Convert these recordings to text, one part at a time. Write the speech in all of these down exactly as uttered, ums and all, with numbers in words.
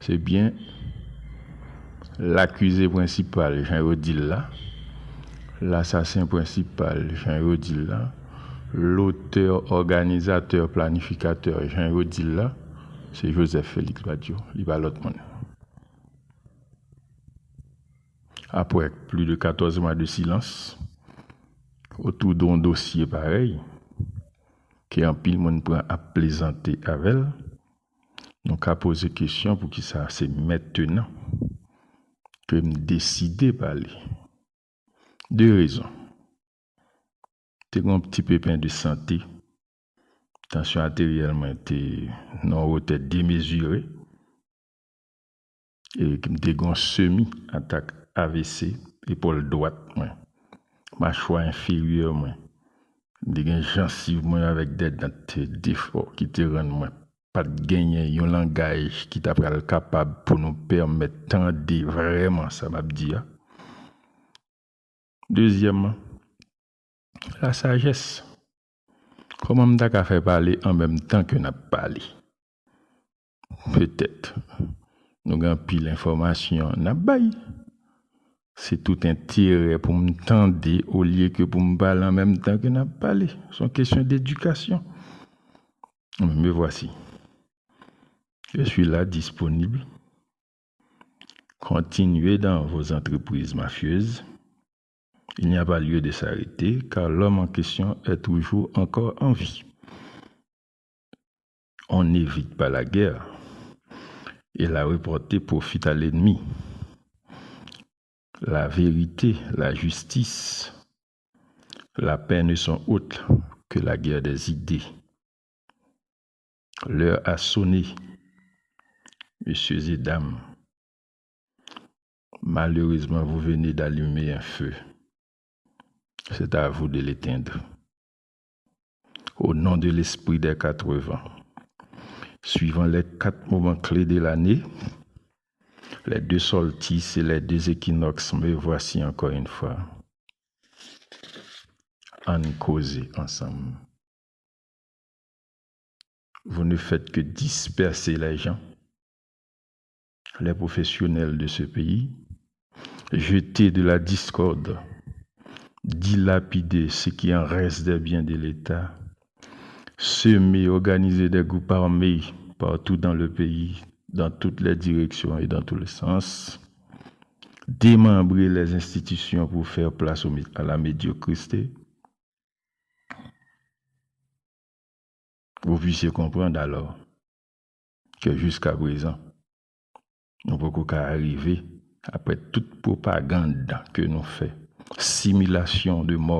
Se byen lakize prensipal, jan yo di l la, lasasen prensipal, jan yo di l la, lotè, òganizatè, planifikatè, jan yo di l la, se Joseph Félix Badio, li pa lòt moun. Apre plis de katòz mwa de silans otou de yon dosye parèy, ke anpil moun pran ap plezante avè l, nou ka poze kesyon poukisa se mentenan ke m deside pale. De rezon. Te gen yon ti pepen de sante. Tansyon ateryèl mwen te nan yon wotè demezire. E m te gen yon semi atak A V C, epòl dwat mwen, machwa enferyè mwen. M te gen jansiv mwen avèk de dan te defò ki te rann mwen pa t genyen yon langaj ki ta pral kapab pou nou pèmèt tande vrèman sa m ap di a. Dezyèmman, lasajès. Kòman m ta ka fè pale an menm tan ke n ap pale? Petèt, nou gen anpil enfòmasyon n ap bay. Se tout enterè pou m tande olye ke pou m pale an menm tan ke n ap pale. Se yon kesyon dedikasyon. Me voici. Je suis là, disponible. Continuez dans vos entreprises mafieuses. Il n'y a pas lieu de s'arrêter, car l'homme en question est toujours encore en vie. On n'évite pas la guerre, et la reporter profite à l'ennemi. La vérité, la justice, la paix ne sont autres que la guerre des idées. L'heure a sonné, messieurs et dames. Malheureusement, vous venez d'allumer un feu. C'est à vous de l'éteindre. Au nom de l'esprit des quatre vents, suivant les quatre moments clés de l'année, les deux solstices et les deux équinoxes, me voici encore une fois. Ann koze ansanm. Vous ne faites que disperser les gens, les professionnels de ce pays, jeter de la discorde, dilapider ce qui en reste des biens de l'État, semer, organiser des groupes armés partout dans le pays, dans toutes les directions et dans tous les sens, démembrer les institutions pour faire place au mé-, à la médiocrité. Vous puissiez comprendre alors que jusqu'à présent, nou poko ka rive, apre tout pwopagand ke nou fè, similasyon de mò,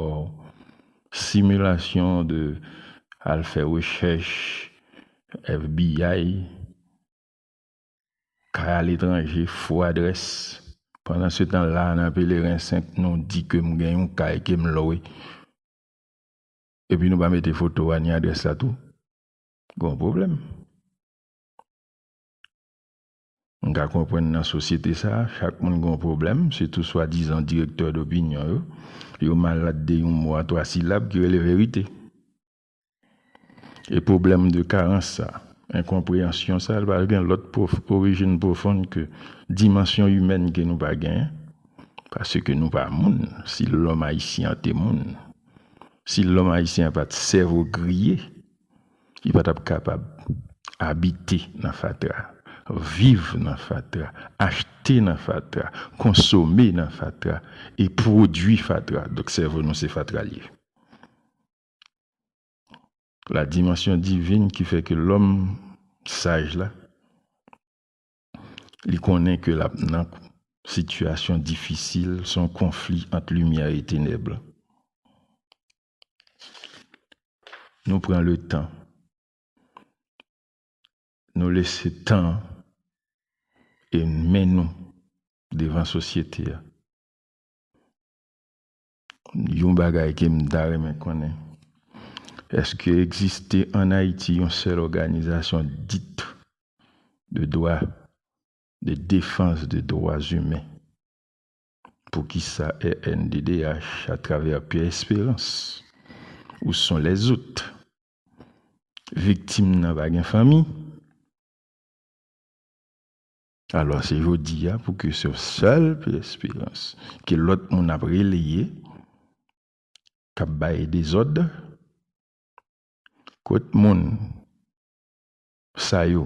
similasyon de al fè rechèch, F B I, kay aletranje, fo adrès. Pandan se tan la, nan Pelerin senk, nou di ke m gen yon kay ke m lwe. Epi nou pa mete foto a ni adrès la tou. Gon pwoblèm. M ka konprann nan sosyete sa, chak moun gon pwoblèm, sitou swadizan direktè dopinyon yo. Yo malad de yon mo a twa silab ki rele verite. E pwoblèm de karans sa, enkonpreyansyon sa, li pa gen lòt pwof-, orijin pwofon ke dimansyon imèn ke nou pa genyen. Paske nou pa moun. Si lòm ayisyen an te moun, si lòm ayisyen an pa t sèvo griye, li pa t ap kapab abite nan fatra, viv nan fatra, achte nan fatra, konsome nan fatra, e pwodui fatra. Donk, sèvo nou se fatra l ye. La dimansyon divin ki fè ke lòm saj la, li konnen ke l ap nan sitiyasyon difisil, se yon konfli ant limyè e tenèb. Nou pran le tan, nou lese tan e men nou devan sosyete a. Yon bagay ke m ta renmen konnen, èske egziste ann Ayiti yon sèl òganizasyon dit de dwa, de defans de dwa imen? Poukisa R N D D H, atravè Pierre Espérance, où sont les autres? Viktim nan pa gen fanmi. Alò, se jodi a pou ke se sèl Pierre Espérance ke lòt moun ap releye, k ap bay dezòd, kot moun sa yo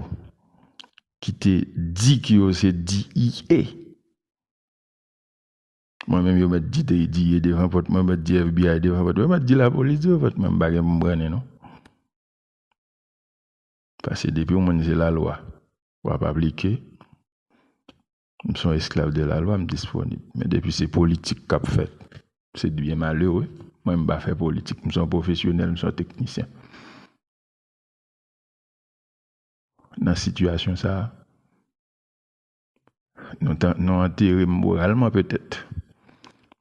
ki te di ke yo se D E A. Mwen menm, yo mèt di te D E A devan pòt mwen, yo mèt di F B I devan pòt mwen, yo mèt di lapolis devan pòt mwen, m pa gen pou m brannen non. Paske depi yon moun se lalwa, w ap aplike. M se yon esklav de lalwa, m disponib. Men depi se politik k ap fèt, se byen malere. Mwen, m pa fè politik, m se yon pwofesyonèl, m se yon teknisyen. Nan sitiyasyon sa a, nou ta, nou antere m moralman petèt,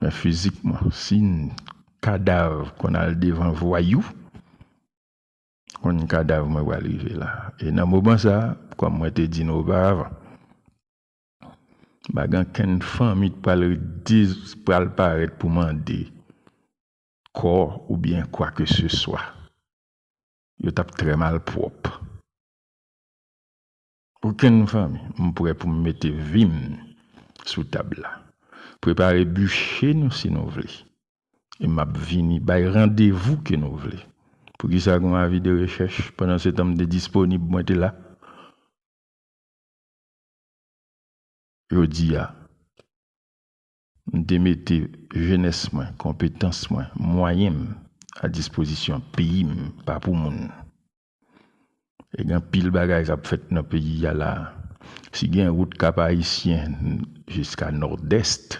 men fizikman, si n kadav konn al devan vwayou, konn kadav mwen pral rive la. E nan moman sa a, kòm mwen te di nou oparavan, m pa gen okenn fanmi k pral, pral parèt pou mande kò oubyen kwa ke se swa. Yo t ap trè malpwòp. Okenn fanmi, m prè pou m mete vi m sou tab la. Prepare biche nou si nou vle. E m ap vini bay randevou ke nou vle. Poukisa gen yon avi de rechèch? Pandan se tan m te disponib, mwen te la. Jodi a, m te mete jenès mwen, konpetans mwen, mwayen m a dispozisyon peyi m, pa pou moun. E gen anpil bagay k ap fèt nan peyi a la. Si gen wout Kap Ayisyen jiska Nòdès,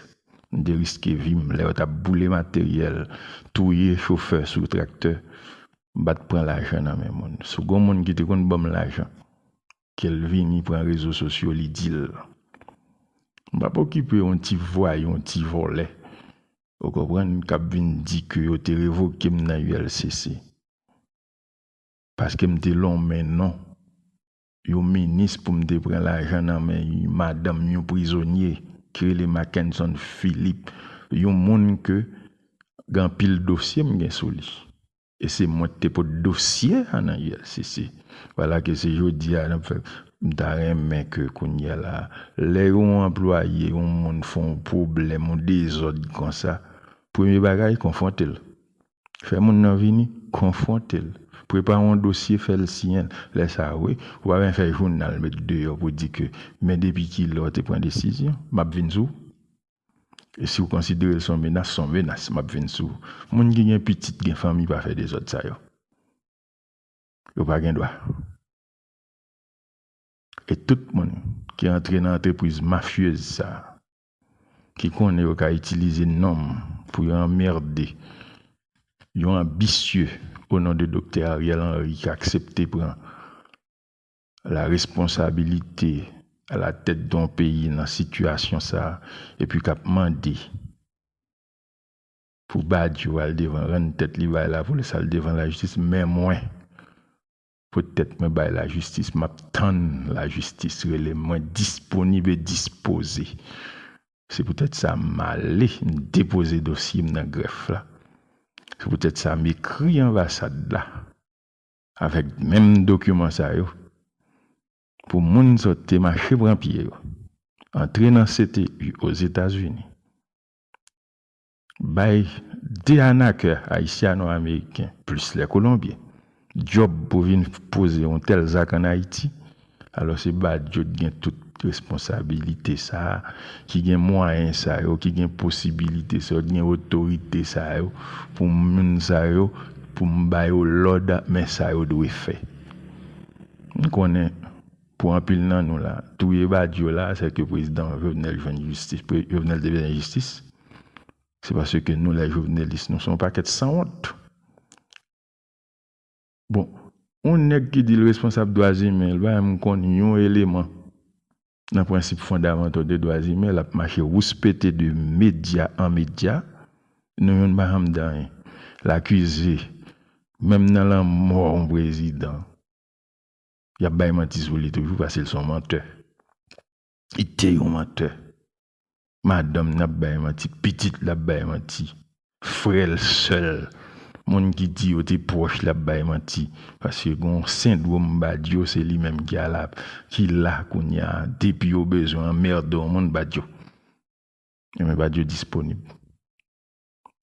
m te riske vi m lè yo t ap boule materyèl, touye chofè sou traktè, m pa t pran lajan nan men moun. Si w gen yon moun ki te konn ban m lajan, ke l vini pran rezo sosyo, li di l. M p ap okipe yon ti vwayou, yon ti vòlè, ou konprann, k ap vin di ke yo te revoke m nan U L C C. Paske m te lonmen non yon minis pou m te pran lajan nan men yon madanm yon prizonye ki rele Mackenson Philippe, yon moun ke gen anpil dosye m gen sou li. E se mwen ki te pot dosye a nan U L C C. Vwala ke se jodi a n ap fè, m ta renmen ke kounye a la, lè yon anplwaye, yon moun fè yon pwoblèm, yon dezòd konsa, premye bagay, konfwonte l. Fè moun nan vini, konfwonte l. Prepare yon dosye, fè l siyen l. Lè sa a, wi, ou pa bezwen fè jounal met deyò pou di ke, men depi kilè w te pran desizyon, m ap vin sou ou. E si w konsidere l se yon menas, se yon menas, m ap vin sou ou. Moun ki gen pitit, gen fanmi, pa fè dezòd sa yo. Yo pa gen dwa. E tout moun ki antre nan antrepriz mafyez sa a, ki konnen yo ka itilize non m pou yo anmède yon anbisye o non de Doktè Ariel Henry ki aksepte pran la responsabilite a la tèt de yon peyi nan sitiyasyon sa a, epi k ap mande pou Badio al devan, rann tèt li bay lapolis, al devan lajistis, men mwen, poutèt mwen bay lajistis, m ap tann lajistis rele m, mwen disponib e dispoze. Se poutèt sa m ale, m depoze dosye m nan grèf la. Se poutèt sa m ekri anbasad la avèk menm dokiman sa yo pou moun sa yo te mache pran pye yo, antre nan C T U Ozetazini, bay de anakè ayisyano-ameriken, plis lè kolonbyen, djòb pou vin poze yon tèl zak ann Ayiti, alò se Badio t gen tout responsabilite sa a, ki gen mwayen sa yo, ki gen posibilite sa yo, ki gen otorite sa yo, pou moun sa yo, pou m ba yo lòd, men sa yo dwe fè. M konnen, pou anpil nan nou la, touye Badio la, se ke prezidan Jovenel jwenn jistis, pre-, Jovenel te bezwen jistis. Se paske nou, lè jovenelis, nou se yon pakèt sanwont. Bon, yon nèg ki di l responsab dwa imen, l pa menm konn yon eleman nan prensip fondamantal de dwa imen, l ap mache wouspete de medya an medya, nou youn pa janm di anyen. L akize, menm nan lanmò yon prezidan, y ap bay manti sou li toujou, paske l se yon mantè. Li te yon mantè. Madanm n ap bay manti, pitit l ap bay manti, frè l, sè l, Moun ki di yo te pwòch l ap bay manti. Paske gen yon sendwòm Badio, se li menm ki ala, ki la kounye a. Depi yo bezwen anmède yon moun, Badio. Ebyen, Badio disponib.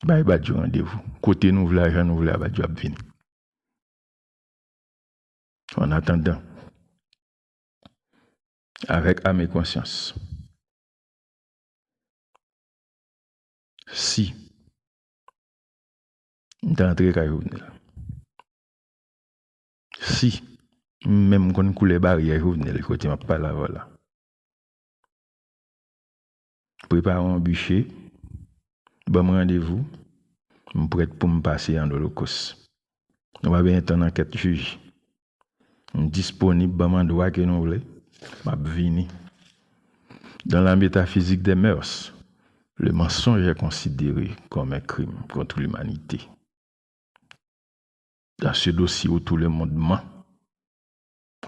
Bay Badio randevou. Kote nou vle a, jan nou vle a, Badio ap vini. An atandan, avèk ame konsyans, si m ta antre kay Jovenel, si m menm konn koulè baryè Jovenel, kote m ap pale avè w la, prepare yon biche, ban m randevou, m prèt pou m pase an olokos. Nou pa bezwen tann ankèt jij. M disponib, ban m andwa ke nou vle, m ap vini. Dans la métaphysique des mœurs, le mensonge est considéré comme un crime contre l'humanité. Dans ce dossier où tout le monde ment,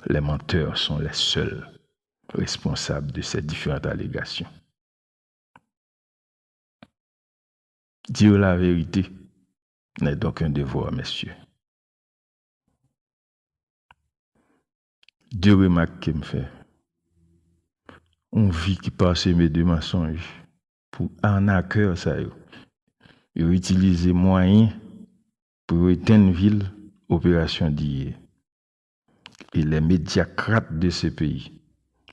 les menteurs sont les seuls responsables de ces différentes allégations. Dire la vérité n'est donc un devoir, messieurs. De remak ke m fè. Yon vi ki paseme de mansonj pou arnakè sa yo. Yo itilize mwayen pou yo etenn vil operasyon diye. E les médiocrates de ce pays,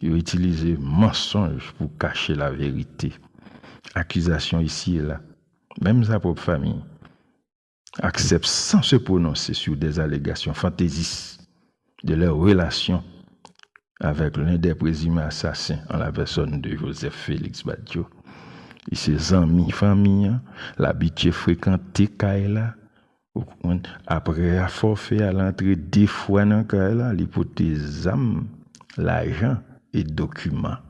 yo itilize mansonj pou kache la verite. Akizasyon isi e la, menm sa pwòp fanmi aksepte sans se prononcer sur des allégations fantaisistes de leur relation avec l'un des présumés assassins en la personne de Joseph Félix Badio. E se zanmi fanmi an, l abitye frekante kay la. Ou konprann? Apre a fòfè a, l antre de fwa nan kay la, li pote zam, lajan e dokiman.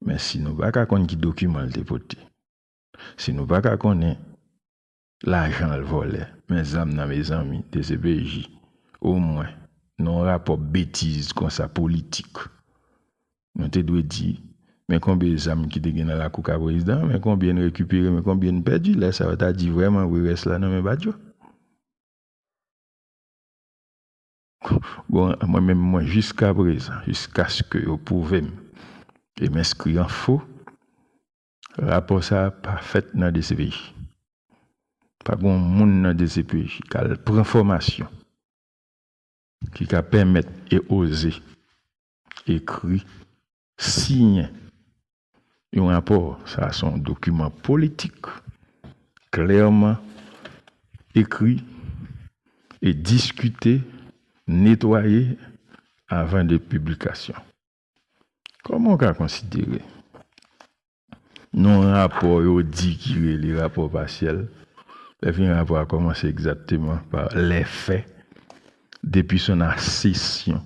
Men si nou pa ka konn ki dokiman l te pote, si nou pa ka konnen lajan l vòlè, men zam nan, mezanmi, D C P J, omwen, nan yon rapò betiz konsa politik, nou te dwe di, men konbyen zam ki te gen nan lakou kay prezidan an, men konbyen n rekipere, men konbyen n pèdi. Lè sa a, yo ta di vrèman, wi, rès la nan men Badio. Bon, mwen menm, mwen, jiska prezan, jiskaske yo pwouve m e m enskri an fo, rapò sa a pa fèt nan D C P J. Pa gen yon moun nan D C P J k al pran fòmasyon ki ka pèmèt e oze ekri, siyen yon rapò. Sa a se yon dokiman politik, klèman ekri e diskite, netwaye avan de piblikasyon. Kòman w ka konsidere nan yon rapò yo di ki rele rapò pasyèl, lè fin rapò a kòmanse egzakteman pa lè fè, depuis son accession,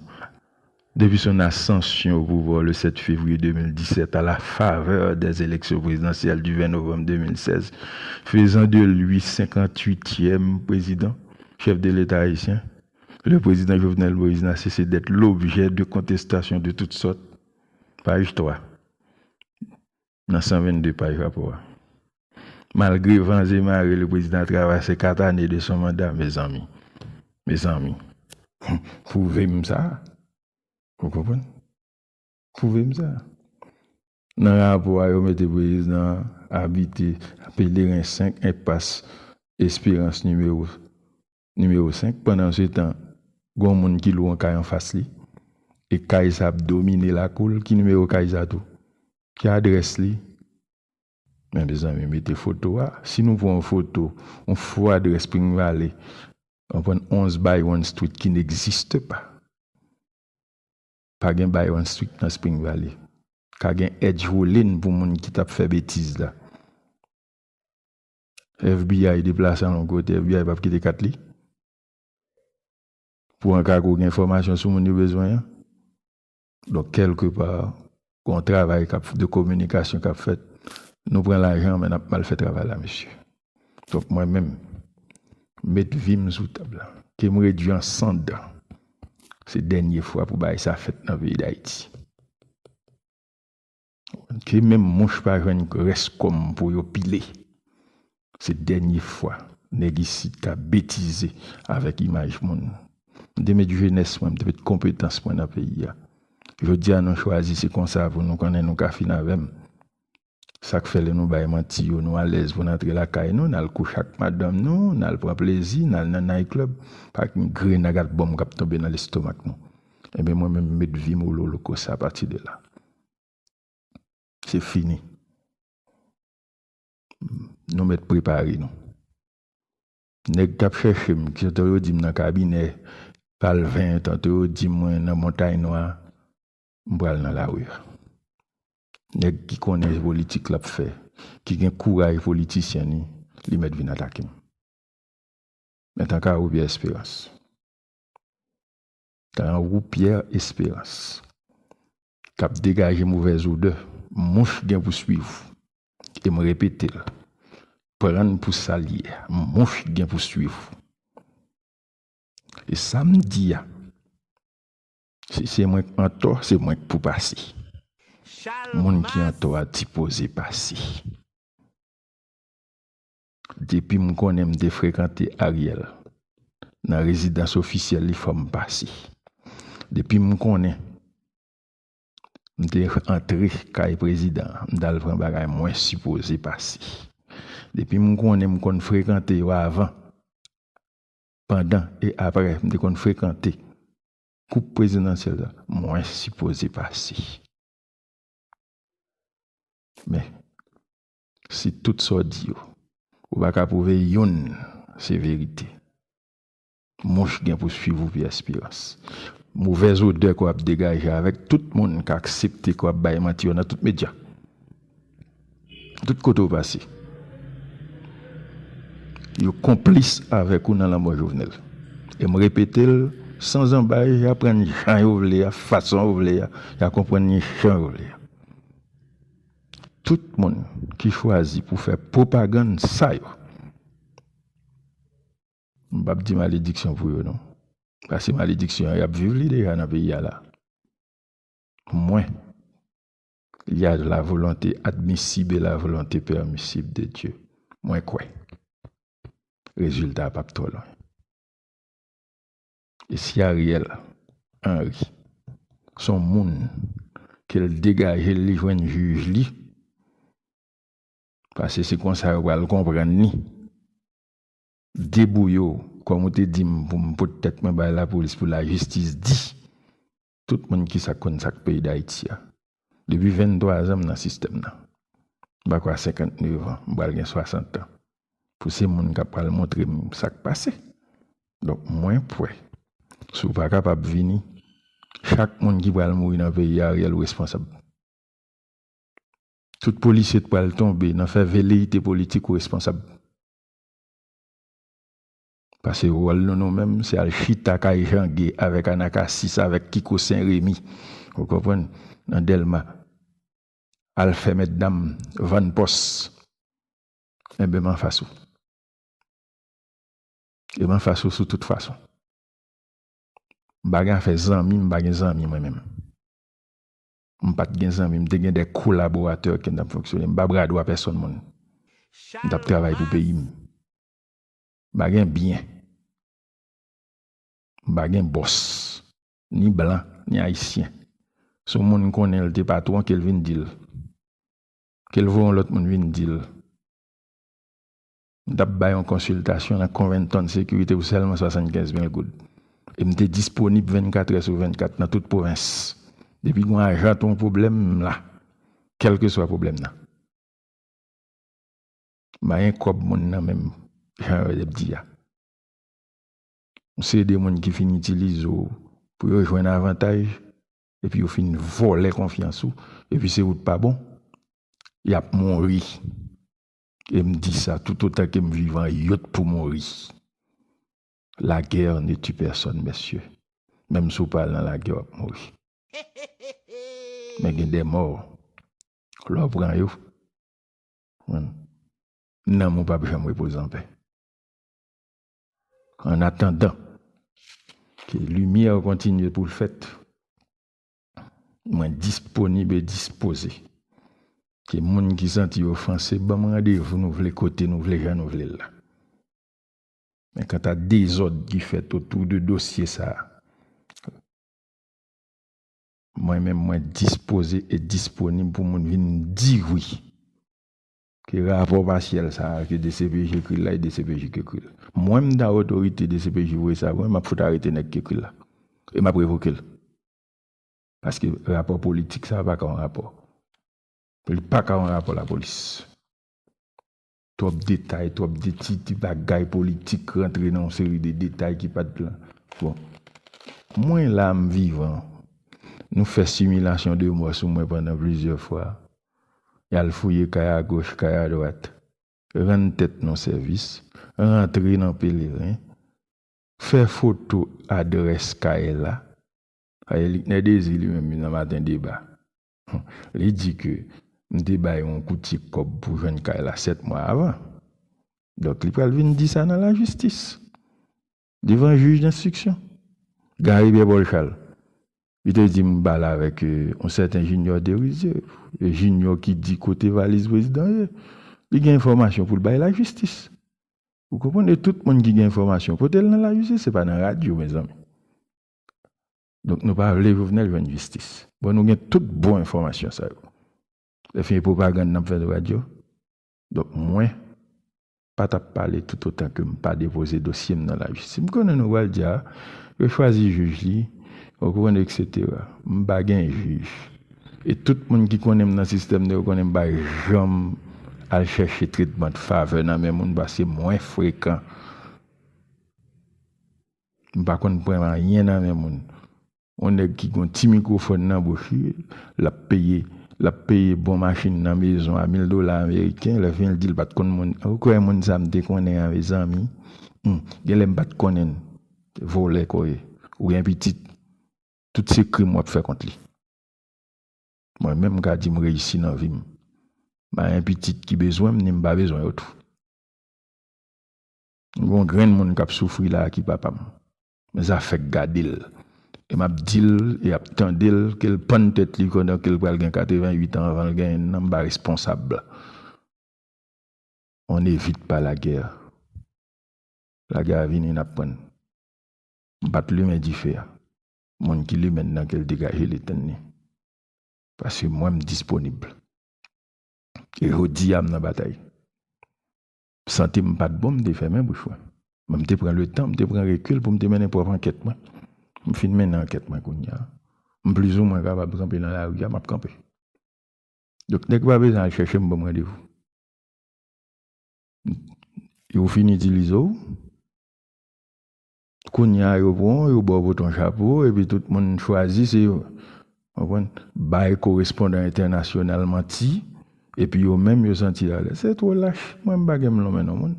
depuis son ascension au pouvoir le sept février deux mille dix-sept, à la faveur des élections présidentielles du vingt novembre deux mille seize, faisant de lui cinquante-huitième président, chef de l'État haïtien, le président Jovenel Moïse n'a cessé d'être l'objet de contestations de toutes sortes. Page trois. Nan san vennde paj rapò a. Malgre van e mare, le président a traversé quatre années de son mandat, mezanmi. Mezanmi. Pwouve m sa. Ou konprann? Pwouve m sa. Nan rapò a, yo mete prezidan an abite Pelerin senk, enpas Esperans nimewo, nimewo senk. Pandansetan, gen yon moun ki lwe yon kay anfas li. E kay sa ap domine lakou l. Ki nimewo kay sa tou? Ki adrès li? Men, mezanmi, mete foto a. Si nou pran yon foto, yon fo adrès Spring Valley, w konprann, onz Byron Street ki n'existe pas. Pa gen Byron Street nan Spring Valley. Ka gen Edge Hollin pou moun ki t ap fè betiz la. F B I deplase al yon kote, F B I p ap kite kat li pou an ka kou gen enfòmasyon sou moun yo bezwen an. Donk, kèlkepa, gen yon travay k ap, de kominikasyon k ap fèt. Nou pran lajan, men n ap mal fè travay la, mesye. Donk, mwen menm, met vi m sou tab la. Ke m redui an sann. Se dènye fwa pou bagay sa fèt nan peyi Dayiti. Ke menm mouch pa jwenn rès kò m pou yo pile. Se dènye fwa. Nèg isit ka betize avèk imaj moun. M te met jenès mwen, m te met konpetans mwen nan peyi a. Jodi a, nou chwazi, se konsa pou nou konnen nou ka fin avè m. Sa k fè lè nou bay manti yo, nou alèz pou n antre lakay nou, n al kouche ak madanm nou, n al pran plezi, n al nan night club, pa gen grenn ak bòm k ap tonbe nan lestomak nou. Ebyen, mwen menm, m met vi m ololo konsa apati de la. Se fini. Nou mèt prepare nou. Nèg k ap chèche m, ki tanto yo di m nan kabinè, Palven, tanto yo di mwen nan Montay Nwa, m pral nan lari a. Nèg ki konnen politik l ap fè, ki gen kouraj politisyen li, li mèt vin atake m. Men tankou Pierre Espérance, tankou Pierre Espérance, k ap degaje movèz odè, mouch gen pou swiv. E m repete l, pran n pou sa l ye, mouch gen pou swiv. E sa m di a, si se mwen k antò, se mwen k pou pase. Moun ki antò a sipoze pase. Depi m konnen m te frekante Ariel nan rezidans ofisyèl li, fò m pase. Depi m konnen m te antre kay prezidan an, m t al pran bagay, mwen sipoze pase. Depi m konnen m konn frekante yo avan, pandan e apre, m te konn frekante koup prezidansyèl la, mwen sipoze pase. Men, si tout sa w di yo, ou pa ka pwouve youn se verite, mouch gen pou swiv ou, Pierre Espérance. Movèz odè ke w ap degaje avèk tout moun k aksepte ke w ap bay manti yo nan tout medya. Tout kote w pase, yo konplis avèk ou nan lanmò Jovenel. E m repete l san zanbay, y a pran n jan yo vle a, fason yo vle a, y a konprann n jan yo vle a. Tout moun ki chwazi pou fè pwopagann sa yo, m p ap di malediksyon pou yo non. Paske malediksyon an, y ap viv li deja nan peyi a la. Mwen, il y a la volonté admissible et la volonté permissible de Dieu. Mwen kwè rezilta a p ap twò lwen. E si Ariel Henry se yon moun ke l degaje l, li jwenn jij li, paske se konsa yo pral konprann li. Debouye w, kòm ou te di m pou m pot tèt mwen bay lapolis pou lajistis di tout moun ki sa k konn sa k peyi Dayiti a. Depi venntwa zan m nan sistèm nan. M pa kwè a senkantnèf an, m pral gen swasant an. Pou se moun k ap pral montre m sa k pase. Donk, mwen kwè, si w pa kapab vini, chak moun ki pral mouri nan peyi a, Ariel ou responsab. Tout polisye t pral tonbe nan fè veleyite politik ou responsab. Paske wòl nou, nou menm, se al chita kay Jan Gay avèk Anakasis, avèk Kiko Sen Remi, ou konprann, nan Dèlma, al fè mètdam vann pòs. Enben, m anfas ou. E m anfas ou sou tout fason. M pa gen afè zanmi, m pa gen zanmi mwen menm. M pa t gen zanmi, m te gen de kolaboratè ke m t ap fonksyone. M pa bradwa pèsonn moun. M t ap travay pou peyi m. M pa gen byen. M pa gen bòs, ni blan, ni ayisyen. Si yon moun konnen l te patwon, ke l vin di l. Ke l voye yon lòt moun vin di l. M t ap bay yon konsiltasyon nan Covington Security pou sèlman swasannkenz mil goud. E m te disponib vennkat è sou vennkat nan tout pwovens. Depi gen yon ajan t yon pwoblèm, m la. Kèlkeswa pwoblèm nan. M pa gen kòb moun nan men m, jan yo t ap di a. Se de moun ki fin itilize w pou yo jwenn avantaj, epi yo fin vòlè konfyans ou, epi se ou t pa bon, y ap mouri. E m di sa, toutotan ke m vivan, yo t pou mouri. La guerre ne tue personne, mesye. Menm si w pa al nan lagè, w ap mouri. Men gen de mò, lè w pran yo, nanm ou p ap janm repoze anpè. An atandan ke limyè kontinye pou l fèt, mwen disponib e dispoze ke moun ki santi yo ofanse, ban m randevou nou vle, kote nou vle, jan nou vle l la. Men kanta dezòd ki fèt otou de dosye sa a, mwen menm, mwen dispoze e disponib pou moun vin di wi. Ke rapò pasyèl sa a, ke D C P J ekri l la, e D C P J ki ekri l. Mwen, m ta otorite D C P J voye sa, mwen, m ap fout arete nèg ki ekri l la. E m ap revoke l. Paske rapò politik sa a pa ka yon rapò. Li pa ka yon rapò lapolis. Twòp detay, twòp de ti, ti bagay politik rantre nan yon seri de detay ki pa t lan. Bon. Mwen la, m vivan. Nou fè similasyon de mò sou mwen pandan plizyè fwa. Y al fouye kay agoch, kay adwat. Rann tèt nou sèvis. Rantre nan Pelerin. Fè foto adrès kay la. Aye, Liknè Dezi li menm nan Maten Deba. Li di ke m te bay yon koutye kòb pou jwenn kay la sèt mwa avan. Donk, li pral vin di sa nan lajistis. Devan jij denstriksyon. Gary Pierre Paul Charles. Li te di m pale avèk, euh, yon sèten Junior Derizier. E Junior ki di kote valiz prezidan ye. Li gen enfòmasyon pou l bay lajistis. Ou konprann? E tout moun ki gen enfòmasyon, pote l nan lajistis, se pa nan radyo, mezanmi. Donk, nou pa vle Jovenel jwenn jistis. Bon, nou gen tout bon enfòmasyon sa yo. Epi, e pwopagann n ap fè nan radyo. Donk, mwen, pa t ap pale toutotan ke m pa depoze dosye m nan lajistis. M konnen nou pral di a, yo chwazi jij li, ou konprann, etsetera. M pa gen jij. E tout moun ki konnen m nan sistèm nan, yo konnen m pa janm al chèche tretman de favè nan men moun, paske mwen frekan. M pa konn pran anyen nan men moun. Yon nèg ki gon ti mikwofòn nan bouch li, l ap peye, l ap peye bon machin nan mezon a mil dola ameriken, lè fin l di l pa t konn moun. Ou kwè moun sa m te konnen an, mezanmi? Hmm, genlè m pa t konnen l. Vòlè kò ye. Ou gen pitit, tout se krim w ap fè kont li. Mwen menm, m ka di m reyisi nan vi m. M pa gen pitit ki bezwen m, ni m pa bezwen yo tou. M gon grenn moun k ap soufri la a ki papa m. Men sa fèk gade l. E m ap di l, e ap tande l, ke l pann tèt li pandan ke l pral gen katreventuit an avan l genyen nan, m pa responsab. On n'évite pas la guerre. Lagè a vini, n ap pran l. M pa t limen dife a. Moun ki limen l nan, ke l degaje l etenn li. Paske mwen, m disponib. E jodi a, m nan batay. Sante m pa t bon, m te fèmen bouch mwen. Men m te pran letan, m te pran rekil pou m te mennen pwòp ankèt mwen. M fin mennen ankèt mwen kounye a. M plizoumwen kapab kanpe nan lari a, m ap kanpe. Donk, nèg pa bezwen al chèche m, ban m randevou. Yo fin itilize w. Kounye a, yo pran w, yo ba w poton chapo, epi tout moun chwazi, se yo. Konprann? Bay korespondan entènasyonal manti, epi yo menm, yo santi alèz. Se twò lach. Mwen, m pa gen m lonmen non moun.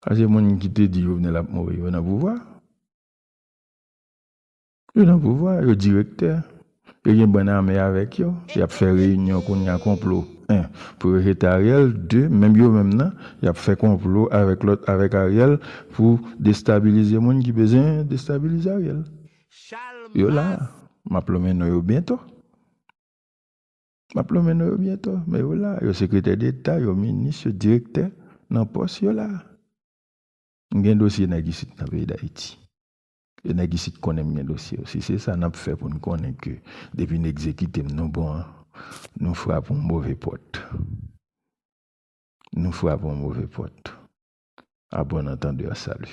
Paske moun ki te di Jovenel ap mouri, yo nan pouvwa. Yo nan pouvwa, yo direktè. Yo gen bann ame avèk yo. Y ap fè reyinyon kounye a, konplo. En, pou yo jete Ariel. De, menm yo menm nan, y ap fè konplo avèk lòt, avèk Ariel pou destabilize moun ki bezwen destabilize Ariel. Yo la. M ap lonmen non yo byento. M ap lonmen non yo byento, men yo la, yo sekretè deta, yo minis, yo direktè nan pòs, yo la. M gen dosye nèg isit nan peyi Dayiti. E nèg isit konnen m gen dosye yo. Si se sa n ap fè pou n konnen ke depi n egzekite m, nou bon, nou frape yon move pòt. Nou frape yon move pòt. A bon antandè, salut.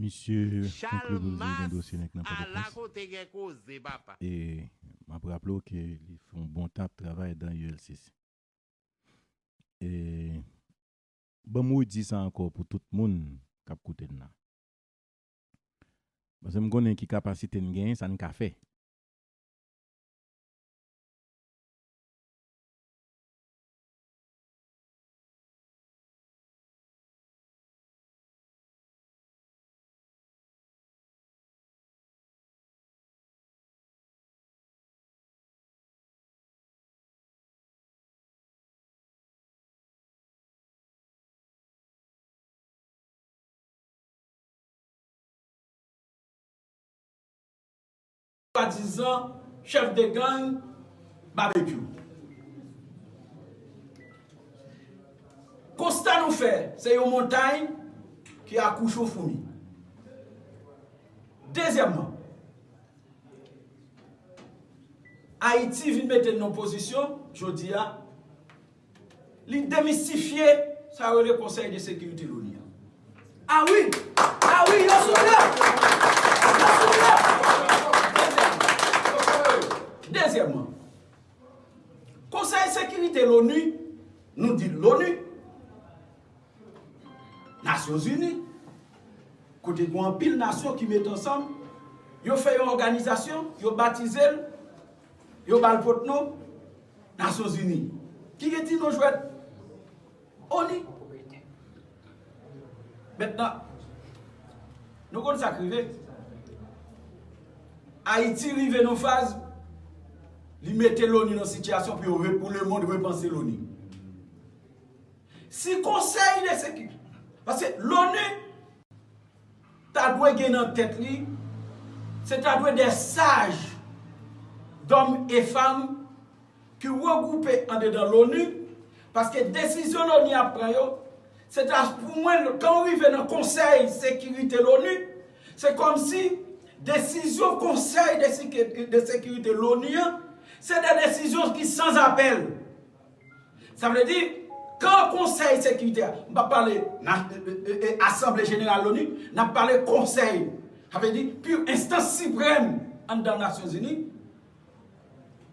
Misye konkli pou l di l gen dosye nèg nan Pòtoprens. E m ap raple w ke li fè yon bon tan ap travay dan U L C C. E ban m redi sa ankò pou tout moun k ap koute n nan. Paske m konnen ki kapasite n genyen, sa n ka fè. Swadizan chèf de gang Babekyou. Konsta nou fè, se yon montay ki akouche yon foumi. Dezyèmman, Ayiti vin mete l nan pozisyon, jodi a, li demistifye sa yo rele Konsèy de Sekirite Loni an. A wi! A wi, yo sou lè! Yo sou lè! Dezyèmman, Konsèy Sekirite Loni, nou di Loni, Nasyonzini, kote gen anpil nasyon ki mete ansanm, yo fè yon òganizasyon, yo batize l, yo ba l pot non Nasyonzini. Ki gen ti non jwèt? ONI. Mentnan, nou konn sa k rive? Ayiti rive nan faz, li mete Loni nan sitiyasyon pou yo re-, pou lemonn repanse Loni. Si Konsèy de Sekirite, paske Loni ta dwe gen nan tèt li, se ta dwe de saj, dòm e fanm, ki regwoupe andedan Loni, paske desizyon Loni ap pran yo, se ta pou mwen, kan w rive nan Konsèy Sekirite Loni, se kòmsi desizyon Konsèy de Seki-, de Sekirite Loni an, se de desizyon ki sans apèl. Sa vle di, kan Konsèy Sekirite a, m p ap pale na-, e, e, e, Asanble Jeneral Loni, n ap pale Konsèy, sa vle di, pi enstans siprèm anndan Nasyonzini,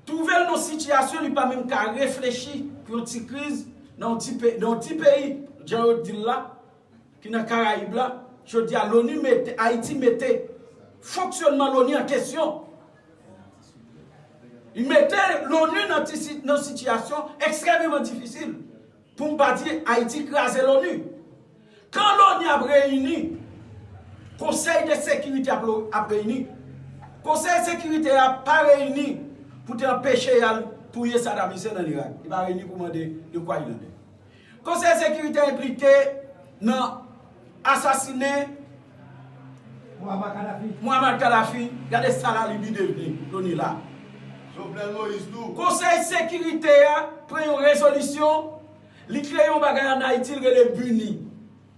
twouve l nan sitiyasyon li pa menm ka reflechi pou yon ti kriz nan yon ti pe-, nan yon ti peyi, jan yo di l la, ki nan Karayib la, jodi a Loni mete, Ayiti mete fonksyònman Loni an kesyon. Li mete Loni nan ti si-, nan sitiyasyon ekstrèmeman difisil, pou m pa di Ayiti kraze Loni. Kan Loni ap reyini, Konsèy de Sekirite ap lo-, ap reyini. Konsèy Sekirite a pa reyini pou te anpeche y al touye Saddam Hussein ann Irak. Li pa reyini pou mande de kwa il en est. Konsèy Sekirite a enplike nan asasinen Muammar Kadhafi. Muammar Kadhafi, gade sa la Libi devni, Loni la. Jovenel Moïse tou. Konsèy Sekirite a pran yon rezolisyon, li kreye yon bagay ann Ayiti, li rele BINUH.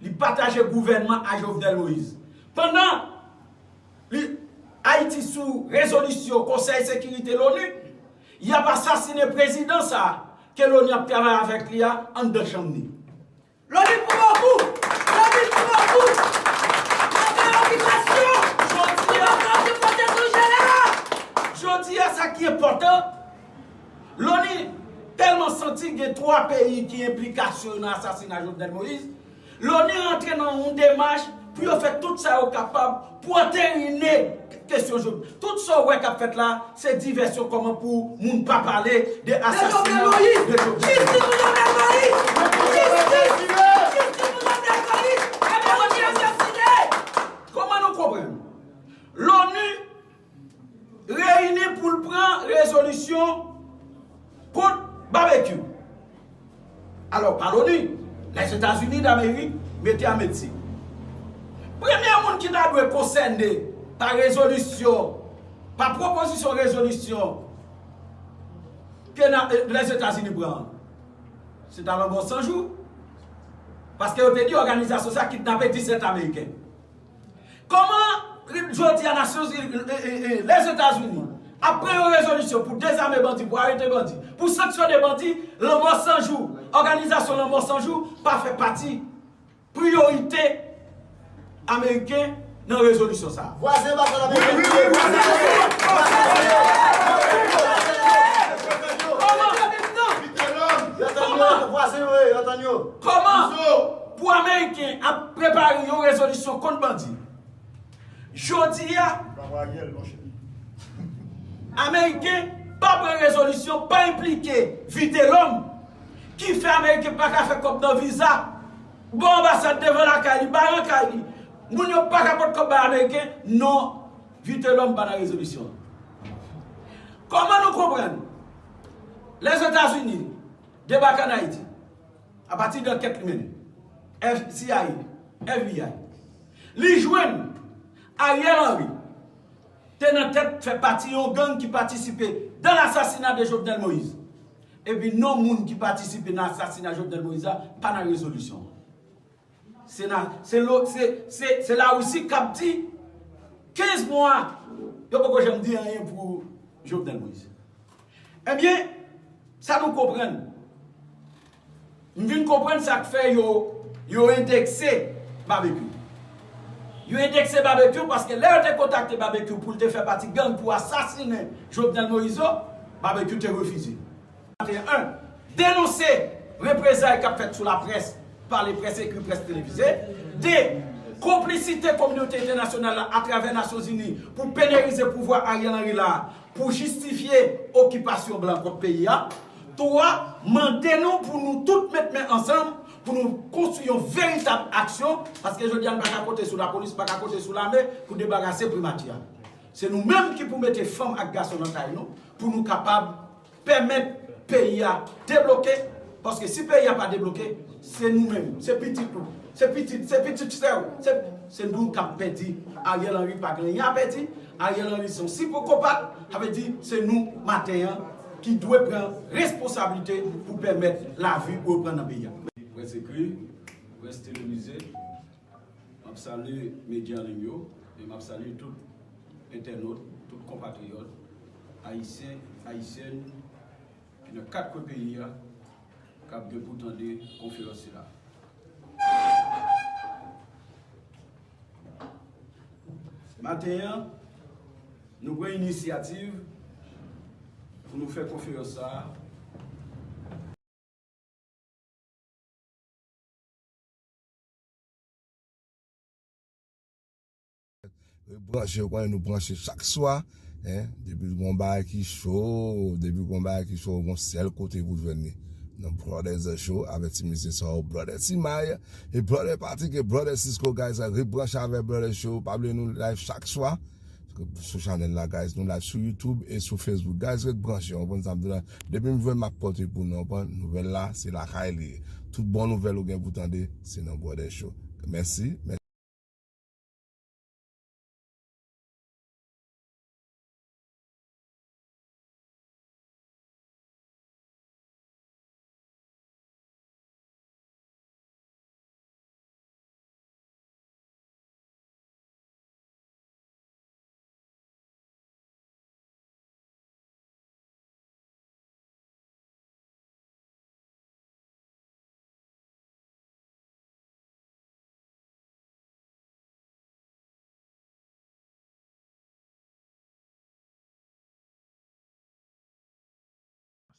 Li pataje gouvènman a Jovenel Moïse. Pandan li, Ayiti sou rezolisyon Konsèy Sekirite Loni, y ap asasinen prezidan sa a ke Loni ap travay avèk li a anndan chanm li. Loni pran bon kou! Loni pran bon kou! Nan de okipasyon! Jodi a, nan de kote nou jere la! Jodi a, sa ki enpòtan, Loni tèlman santi gen twa peyi ki enplikasyon yo nan asasina Jovenel Moïse, Loni rantre nan yon demach pou yo fè tout sa yo kapab pou anterine kesyon jodi. Tout sa w wè k ap fèt la, se divèsyon kòman pou moun pa pale de asasina de Jovenel Moïse. Jistis pou Jovenel Moïse! Jistis! Jistis pou Jovenel Moïse! Kòman nou konprann? Loni reyini pou l pran rezolisyon kont Babekyou. Alò, pa Loni, Lèzetazini Damerik mete a medsi. Premye moun ki ta dwe konsène pa rezolisyon, pa pwopozisyon rezolisyon ke na, eh, Lèzetazini pran an, se ta Lanmò San Jou. Paske yo te di òganizasyon sa kidnape disèt Ameriken. Kòman jodi a Nasyonzini, e, e, e, Lèzetazini ap pran yon rezolisyon pou dezame bandi, pou arete bandi, pou sanksyone bandi, Lanmò San Jou, òganizasyon Lanmò San Jou pa fè pati priyorite ameriken nan rezolisyon sa a? Vwazen pa sa la. Wi, wi, wi, vwazen. Kòman? Vwazen yo, yo tann yo. Kòman pou ameriken ap prepare yon rezolisyon kont bandi? Jodi a, ameriken pa pran rezolisyon, pa enplike Vitelhomme, ki fè ameriken pa ka fè kòb nan viza, ba anbasad devan lakay li, ba lakay li. Moun yo pa ka pot kòb bay ameriken, non, Vitelhomme pa nan rezolisyon an. Kòman nou konprann Lèzetazini debake ann Ayiti? Apati de ankèt li mennen, F-, C I A, F B I, li jwenn Ariel Henry te nan tèt, fè pati yon gang ki patisipe dans l'assassinat de Jovenel Moïse. Epi non moun ki patisipe nan asasina Jovenel Moïse la pa nan rezolisyon an. Se nan, se lo, se, se, se Larisi k ap di kenz mwa, yo poko janm di anyen pou Jovenel Moïse. Ebyen, sa nou konprann. M vin konprann sa k fè yo, yo endekse Babekyou. Yo endekse Babekyou paske lè yo te kontakte Babekyou pou l te fè pati gang pou asasinen Jovenel Moïse yo, Babekyou te refize. Maten an, denonse reprezay k ap fèt sou laprès, pa leprès ekri, près televize. De, konplisite kominote entènasyonal la atravè Nasyonzini pou penalize pouvwa Ariel Henry la pou jistifye okipasyon blan kont peyi a. Twa, mande nou pou nou tout met men ansanm pou nou konstwi yon veritab aksyon, paske jodi a n pa ka konte sou lapolis, pa ka konte sou lame pou debarase primati a. Se nou menm ki pou mete fanm ak gason nan kay nou pou nou kapab pèmèt peyi a debloke, paske si peyi a pa debloke, se nou menm, se pitit nou, se pitit, se pitit sè w, se, se nou k ap pèdi. Ariel Henry pa gen anyen a pèdi, Ariel Henry se yon sipwokopat, sa vle di se nou maten an ki dwe pran responsablite pou pèmèt lavi reprann nan peyi a. Près ekri, près televize, m ap salye medya an liy yo, e m ap salye tout entènòt, tout konpatriyòt, ayisyen, ayisyèn, ki nan kat kwen peyi a, k ap gen pou tande konferans sila. Maten an, nou pran inisyativ pou nou fè konferans sa a. Rebranche, ou konnen nou branche chak swa, en, depi gon bagay ki cho, depi gon bagay ki cho, gon sèl kote pou jwenn li. Nan Brother The Show, avèk ti mesye sa yo, Brother Timay, e Brother Patrick, e Brother Cisco, guys, rebranche avèk Brother Show, pa bliye nou live chak swa. Sou chanèl la, guys, nou live sou YouTube e sou Facebook. Guys, ret branche, w konprann sa m di la. Depi m jwenn, m ap pote pou nou, w konprann? Nouvèl la, se lakay li ye. Tout bon nouvèl ou gen pou tande, se nan Brother Show. Mèsi.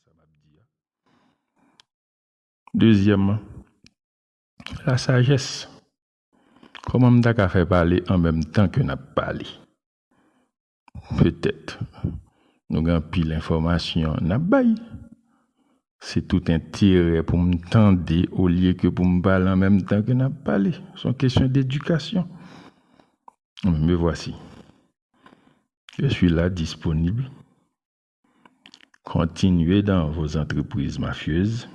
Sa m ap di a. Dezyèmman, lasajès. Kòman m ta ka fè pale an menm tan ke n ap pale? Petèt, nou gen anpil enfòmasyon n ap bay. Se tout enterè pou m tande olye ke pou m pale an menm tan ke n ap pale. Se yon kesyon dedikasyon. Me voici. Je suis là, disponible. Continuez dans vos entreprises mafieuses.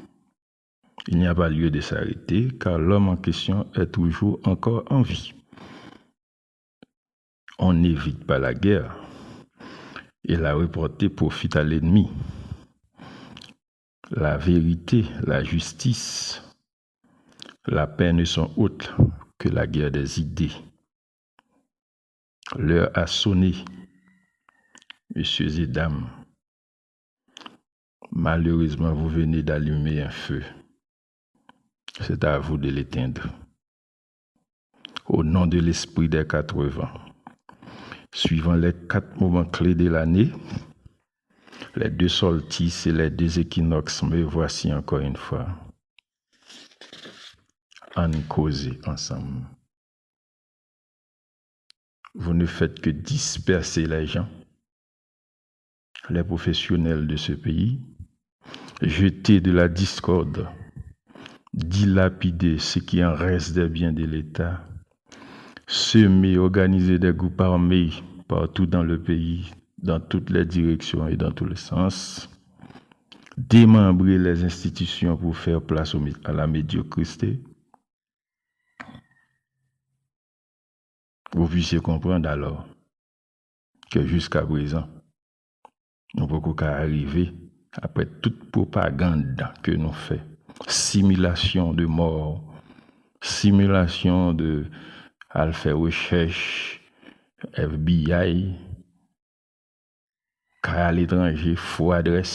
Il n'y a pas lieu de s'arrêter, car l'homme en question est toujours encore en vie. On n'évite pas la guerre, et la reporter profite à l'ennemi. La vérité, la justice, la paix ne sont autres que la guerre des idées. L'heure a sonné, messieurs et dames. Malheureusement, vous venez d'allumer un feu. C'est à vous de l'éteindre. Au nom de l'esprit des quatre vents, suivant les quatre moments clés de l'année, les deux solstices et les deux équinoxes, me voici encore une fois. Ann koze ansanm. Vous ne faites que disperser les gens, les professionnels de ce pays, jeter de la discorde, dilapider ce qui en reste des biens de l'État, semer, organiser des groupes armés partout dans le pays, dans toutes les directions et dans tous les sens, démembrer les institutions pour faire place au mé-, à la médiocrité. Vous puissiez comprendre alors que jusqu'à présent, nou poko ka rive Apre tout pwopagann ke nou fè, similasyon de mò, similasyon de al fè rechèch, F B I, kay aletranje, fo adrès.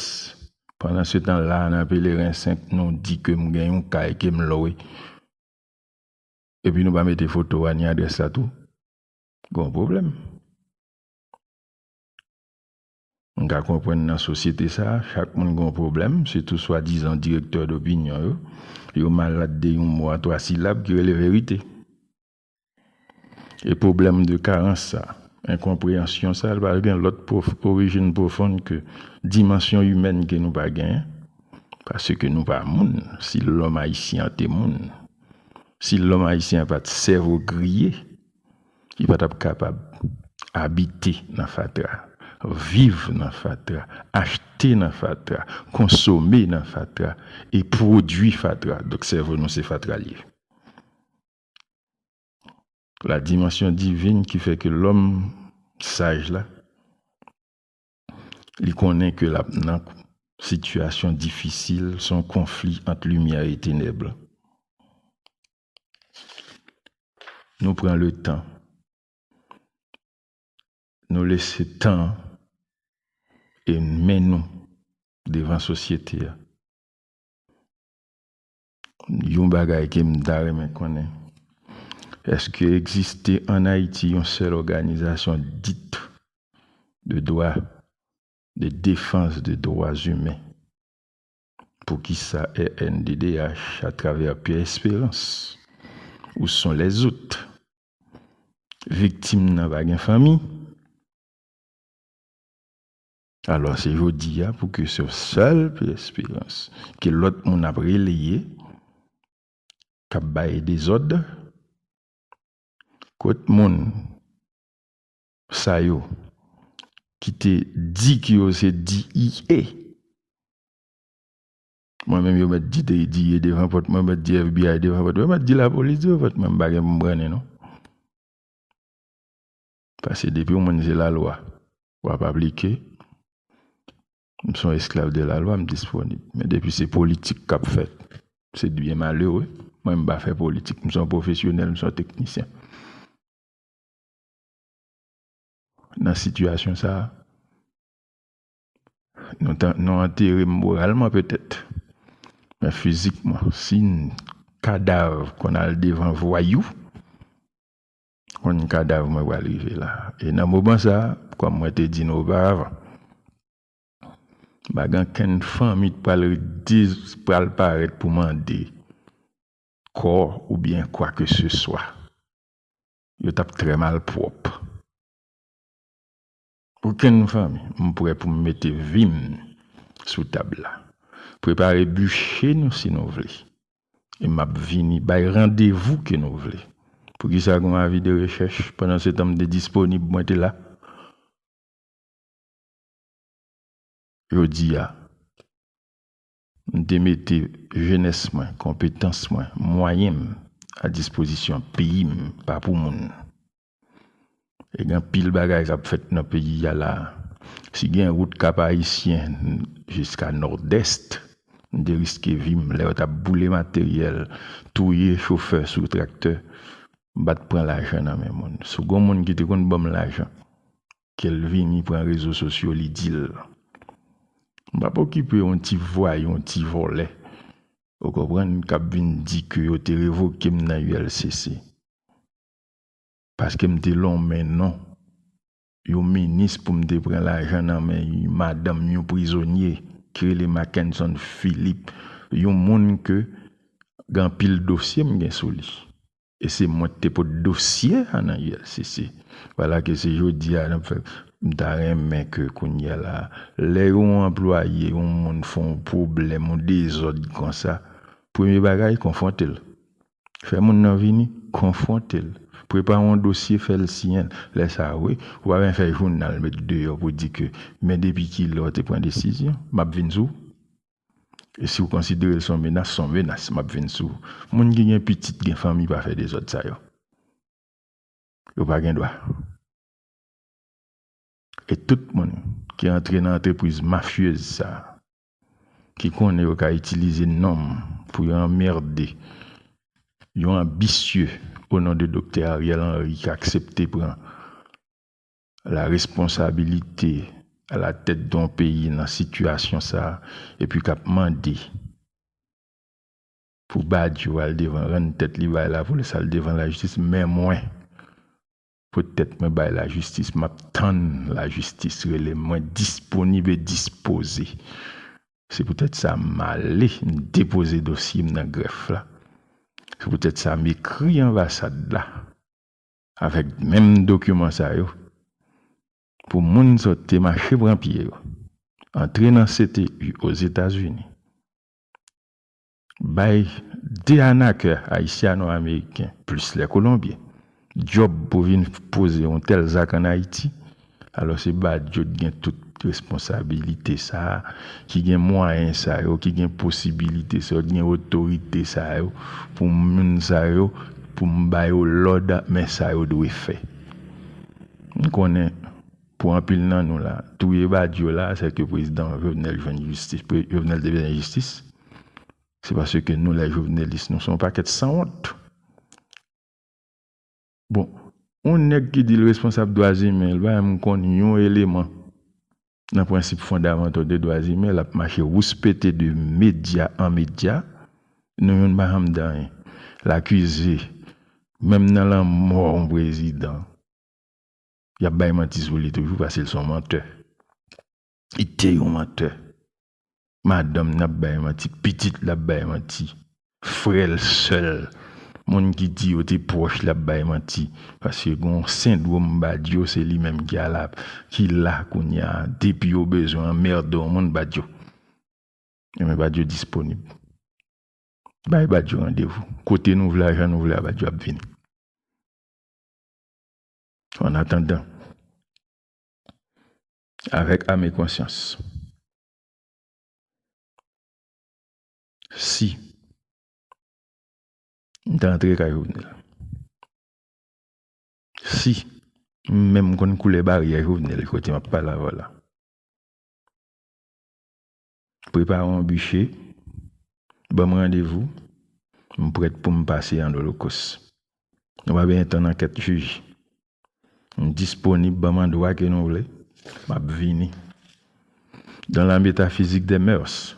Pandan se tan la, nan Pelerin senk, nou di ke m gen yon kay ke m lwe. Epi nou pa mete foto a ni adrès la tou. Gon pwoblèm. M ka konprann nan sosyete sa, chak moun gon pwoblèm, sitou swadizan direktè dopinyon yo. Yo malad de yon mo a twa silab ki rele verite. E pwoblèm de karans sa, enkonpreyansyon sa, li pa gen lòt pwof-, orijin pwofon ke dimansyon imèn ke nou pa genyen. Paske nou pa moun. Si lòm ayisyen an te moun, si lòm ayisyen an pa t sèvo griye, li pa t ap kapab abite nan fatra, viv nan fatra, achte nan fatra, konsome nan fatra, e pwodui fatra. Donk, sèvo nou se fatra l ye. La dimansyon divin ki fè ke lòm saj la, li konnen ke l ap nan sitiyasyon difisil, se yon konfli ant limyè e tenèb. Nou pran le tan, nou lese tan e men nou devan sosyete a. Yon bagay ke m ta renmen konnen, èske egziste ann Ayiti yon sèl òganizasyon dit de dwa, de defans de dwa imen? Poukisa R N D D H, atravè Pierre Espérance, où sont les autres? Viktim nan pa gen fanmi. Alò, se jodi a pou ke se sèl Pierre Espérance ke lòt moun ap releye, k ap bay dezòd, kot moun sa yo ki te di ke yo se D E A. Mwen menm, yo mèt di D E A devan pòt mwen, mèt di F B I devan pòt mwen, mèt di lapolis devan pòt mwen, m pa gen pou m brannen non. Paske depi yon moun se lalwa, w ap aplike. M se yon esklav de lalwa, m disponib. Men depi se politik k ap fèt, se byen malere. Mwen, m pa fè politik. M se yon pwofesyonèl, m se yon teknisyen. Nan sitiyasyon sa a, nou ta, nou antere m moralman petèt, men fizikman, si n kadav konn al devan vwayou, konn kadav mwen pral rive la. E nan moman sa a, kòm mwen te di nou oparavan, pa gen okenn fanmi k pral de-, pral parèt pou mande kò oubyen kwa ke se swa. Yo t ap trè malpwòp. Okenn fanmi, m prè pou m mete vi m sou tab la. Prepare biche nou si nou vle. E m ap vini bay randevou ke nou vle. Poukisa gen yon avi de rechèch? Pandan se tan m te disponib, mwen te la. Jodi a, m te mete jenès mwen, konpetans mwen, mwayen m a dispozisyon peyi m, pa pou moun. E gen anpil bagay k ap fèt nan peyi a la. Si gen wout Kap Ayisyen jiska Nòdès, m te riske vi m lè yo t ap boule materyèl, touye chofè sou traktè, m pa t pran lajan nan men moun. Si w gen yon moun ki te konn ban m lajan, ke l vini pran rezo sosyo, li di l. M p ap okipe yon ti vwayou, yon ti vòlè, ou konprann, k ap vin di ke yo te revoke m nan U L C C. Paske m te lonmen non yon minis pou m te pran lajan nan men yon madanm, yon prizonye ki rele Mackenson Philippe, yon moun ke gen anpil dosye m gen sou li. E se mwen ki te pot dosye a nan U L C C. Vwala ke se jodi a n ap fè. M ta renmen ke kounye a la, lè yon anplwaye, yon moun fè yon pwoblèm, yon dezòd konsa, premye bagay, konfwonte l. Fè moun nan vini, konfwonte l. Prepare yon dosye, fè l siyen l. Lè sa a, wi, ou pa bezwen fè jounal met deyò pou di ke, men depi kilè w te pran desizyon, m ap vin sou ou. E si w konsidere l se yon menas, se yon menas, m ap vin sou ou. Moun ki gen pitit, gen fanmi, pa fè dezòd sa yo. Yo pa gen dwa. E tout moun ki antre nan antrepriz mafyez sa a, ki konnen yo ka itilize non m pou yo anmède yon anbisye o non de Doktè Ariel Henry ki aksepte pran la responsabilité à la tête d'un pays nan sitiyasyon sa a, epi k ap mande pou Badio al devan, rann tèt li bay lapolis, al devan lajistis, men mwen, poutèt mwen bay lajistis, m ap tann lajistis rele m, mwen disponib e dispoze. Se poutèt sa m ale, m depoze dosye m nan grèf la. Se poutèt sa m ekri anbasad la avèk menm dokiman sa yo pou moun sa yo te mache pran pye yo, antre nan C T U Ozetazini, bay de anakè ayisyano-ameriken, plis lè kolonbyen, djòb pou vin poze yon tèl zak ann Ayiti, alò se Badio t gen tout responsabilite sa a, ki gen mwayen sa yo, ki gen posibilite sa yo, ki gen otorite sa yo, pou moun sa yo, pou m ba yo lòd, men sa yo dwe fè. M konnen, pou anpil nan nou la, touye Badio la, se ke prezidan Jovenel jwenn jistis, pre-, Jovenel te bezwen jistis. Se paske nou, lè jovenelis, nou se yon pakèt sanwont. Bon, yon nèg ki di l responsab dwa imen, l pa menm konn yon eleman nan prensip fondamantal de dwa imen, l ap mache wouspete de medya an medya, nou youn pa janm di anyen. L akize, menm nan lanmò yon prezidan, y ap bay manti sou li toujou, paske l se yon mantè. Li te yon mantè. Madanm n ap bay manti, pitit l ap bay manti, frè l, sè l, moun ki di yo te pwòch l ap bay manti. Paske gen yon sendwòm Badio, se li menm ki ala, ki la kounye a. Depi yo bezwen anmède yon moun, Badio. Enben, Badio disponib. Bay Badio randevou. Kote nou vle a, jan nou vle a, Badio ap vini. An atandan, avèk ame konsyans, si m ta antre kay Jovenel, si m menm konn koulè baryè Jovenel, kote m ap pale avè w la, prepare yon biche, ban m randevou, m prèt pou m pase an olokos. Nou pa bezwen tann ankèt jij. M disponib, ban m andwa ke nou vle, m ap vini. Dans la métaphysique des mœurs,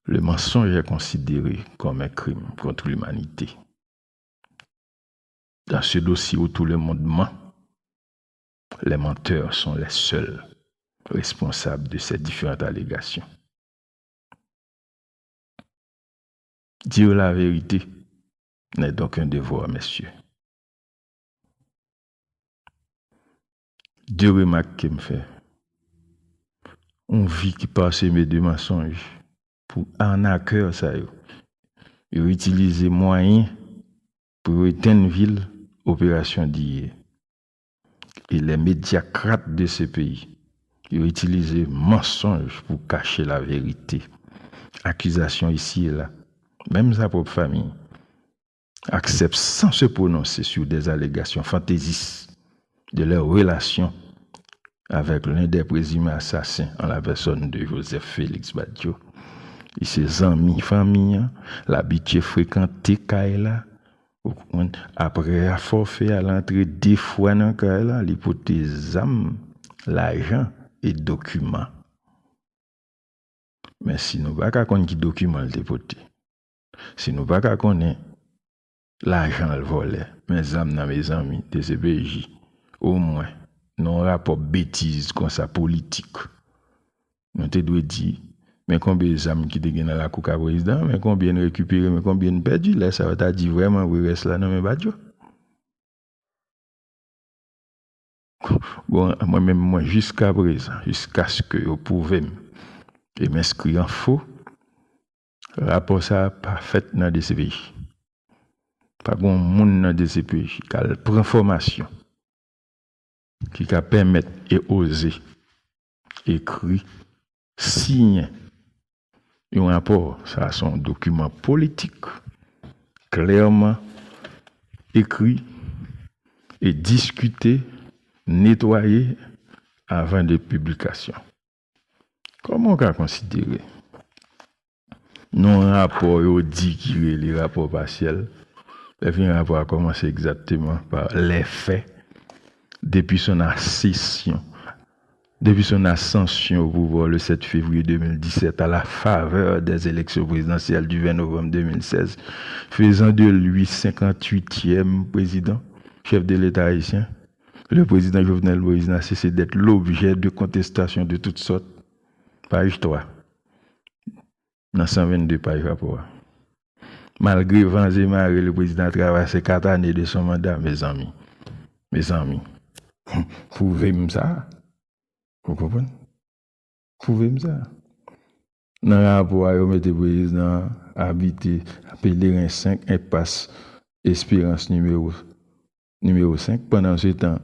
le mensonge est considéré comme un crime contre l'humanité. Dans ce dossier où tout le monde ment, les menteurs sont les seuls responsables de ces différentes allégations. Dire la vérité n'est donc un devoir, messieurs. De remak ke m fè. Yon vi ki paseme de mansonj pou anakè sa yo. Yo itilize mwayen pou yo etenn vi l, operasyon Diye. E les médiocrates de ce pays, yo itilize mansonj pou kache laverite. Akizasyon isi e la, menm sa pwòp fanmi aksepte sans se prononcer sur des allégations fantaisistes de leur relation avec l'un des présumés assassins en la personne de Joseph Félix Badio. Li se zanmi fanmi an, l abitye frekante kay la, ou konprann, apre a fòfè a, l antre de fwa nan kay la, li pote zam, lajan e dokiman. Men si nou pa ka konn ki dokiman l te pote, si nou pa ka konnen lajan l vòlè, men zam nan, mezanmi, D C P J, omwen, nan yon rapò betiz konsa politik, nou te dwe di, men konbyen zam ki te gen nan lakou ka prezidan, men konbyen n rekipere, men konbyen n pèdi, lè sa yo ta di vrèman vre rès la nan men Badio. Bon, mwen menm, mwen, jiska prezan, jiskaske yo pwouve m e m enskri an fo, rapò sa a pa fèt nan D C P J. Pa gen yon moun nan D C P J k al pran fòmasyon ki ka pèmèt e oze ekri, siyen yon rapò. Sa a se yon dokiman politik, klèman ekri e diskite, netwaye avan de piblikasyon. Kòman w ka konsidere nan yon rapò yo di ki rele rapò pasyèl. Lè fini rapò a kòmanse egzakteman pa lè fè. Depuis son accession, depuis son ascension au pouvoir le sept février deux mille dix-sept, à la faveur des élections présidentielles du vingt novembre deux mille seize, faisant de lui cinquante-huitième président, chef de l'État haïtien, le président Jovenel Moïse n'a cessé d'être l'objet de contestation de toutes sortes. Page trois. Nan san vennde paj rapò a. Malgre van e mare, le président a traversé quatre années de son mandat, mezanmi. Mezanmi. Pwouve m sa. Ou konprann? Pwouve m sa. Nan rapò a, yo mete prezidan an abite Pelerin senk, enpas Esperans nimewo, nimewo senk. Pandan se tan,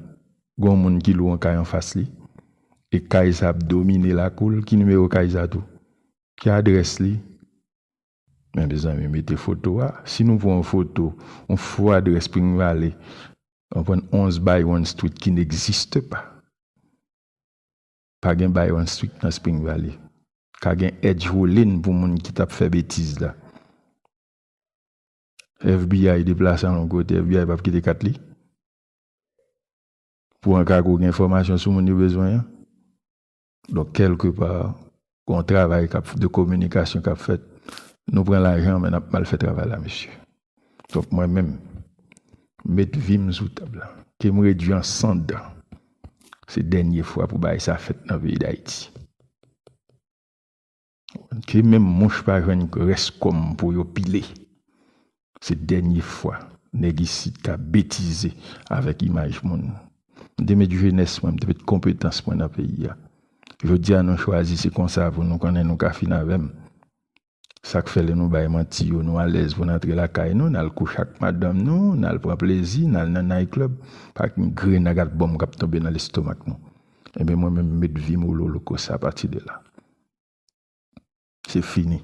gon moun ki lwe yon kay anfas li. E kay sa ap domine lakou l. Ki nimewo kay sa tou? Ki adrès li? Men mezanmi, mete foto a. Si nou pran yon foto, yon fo adrès Spring Valley, nou pran onz Byron Street ki n'existe pas. Pa gen Byron Street nan Spring Valley. Ka gen Edge Hollin pou moun ki t ap fè betiz la. F B I deplase al yon kote, F B I p ap kite kat li. Pou an ka gen enfòmasyon sou moun yo bezwen an. Donk, kèlkepa, gon travay k ap, de kominikasyon k ap fèt. Nou pran lajan, men n ap mal fè travay la, mesye. Donk, mwen menm, met vi m sou tab la. Ke m redui an sann. Se dènye fwa pou bagay sa fèt nan peyi Dayiti. Ke menm mouch pa jwenn rès kò m pou yo pile. Se dènye fwa nèg isit ka betize avèk imaj moun. M te met jenès mwen, m te met konpetans mwen nan peyi a. Jodi a, nou chwazi se konsa pou nou konnen nou ka fin avè m. Sa k fè lè nou bay manti yo, nou alèz pou n antre lakay nou, n al kouche ak madanm nou, n al pran plezi, n al nan night club, pa gen grenn ak bòm k ap tonbe nan lestomak nou. Ebyen, mwen menm, m met vi m o lolo konsa apati de la. Se fini.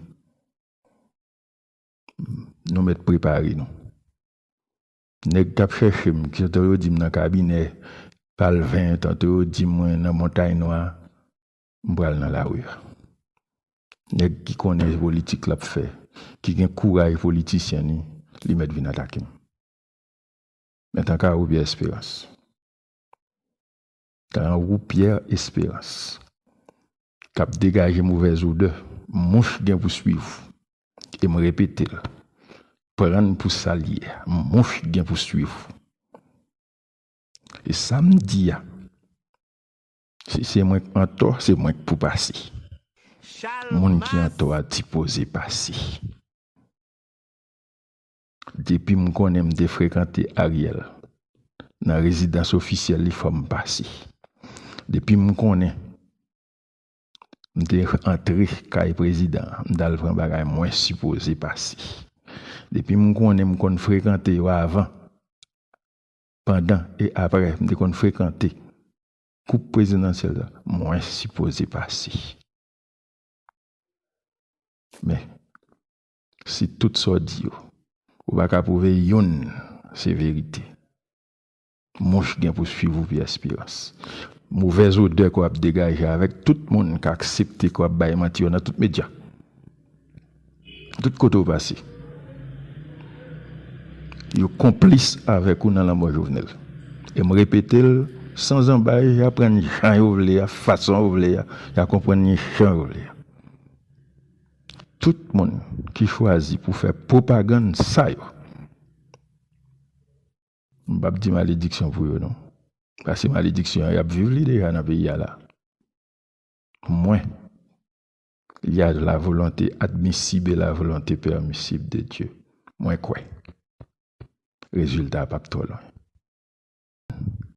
Nou mèt prepare nou. Nèg k ap chèche m, ki tantò yo di m nan kabinè Palvin, tantò yo di mwen nan Montay Nwa, m pral nan lari a. Nèg ki konnen politik l ap fè, ki gen kouraj politisyen li, li mèt vin atake m. Men tankou Pierre Espérance. Tankou Pierre Espérance. K ap degaje movèz odè, mouch gen pou swiv ou. E m repete l. Pran n pou sa l ye. Mouch gen pou swiv ou. E sa m di a, si se mwen k antò, se mwen k pou pase. Moun ki antò a sipoze pase. Depi m konnen m te frekante Ariel nan rezidans ofisyèl li, fò m pase. Depi m konnen m te antre kay prezidan an, m t al pran bagay, mwen sipoze pase. Depi m konnen m konn frekante yo avan, pandan e apre, m te konn frekante koup prezidansyèl la, mwen sipoze pase. Men, si tout sa w di yo, ou pa ka pwouve youn se verite, mouch gen pou swiv ou, Pierre Espérance. Movèz odè ke w ap degaje avèk tout moun k aksepte ke w ap bay manti yo nan tout medya. Tout kote w pase. Yo konplis avèk ou nan lanmò Jovenel. E m repete l, san zanbay, y a pran n jan yo vle a, fason yo vle a, y a konprann n jan yo vle a. Tout moun ki chwazi pou fè pwopagann sa yo, m p ap di malediksyon pou yo, non. Paske malediksyon an, y ap viv li deja nan peyi a la. Mwen, il y a la volonté admissible et la volonté permissible de Dieu. Mwen kwè rezilta a p ap twò lwen.